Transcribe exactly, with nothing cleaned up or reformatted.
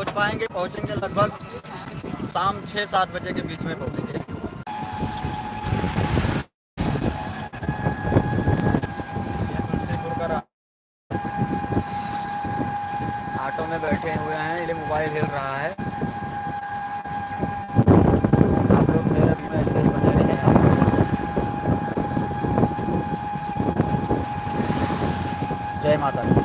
पहुँच पाएंगे, पहुँचेंगे लगभग शाम छः सात बजे के बीच में पहुँचेंगे। ये तुलसीपुर का रा-, ऑटो में बैठे हुए हैं, ये मोबाइल हिल रहा है। आप लोग मेरे बीच में ऐसे ही बने रहें। जय माता दी।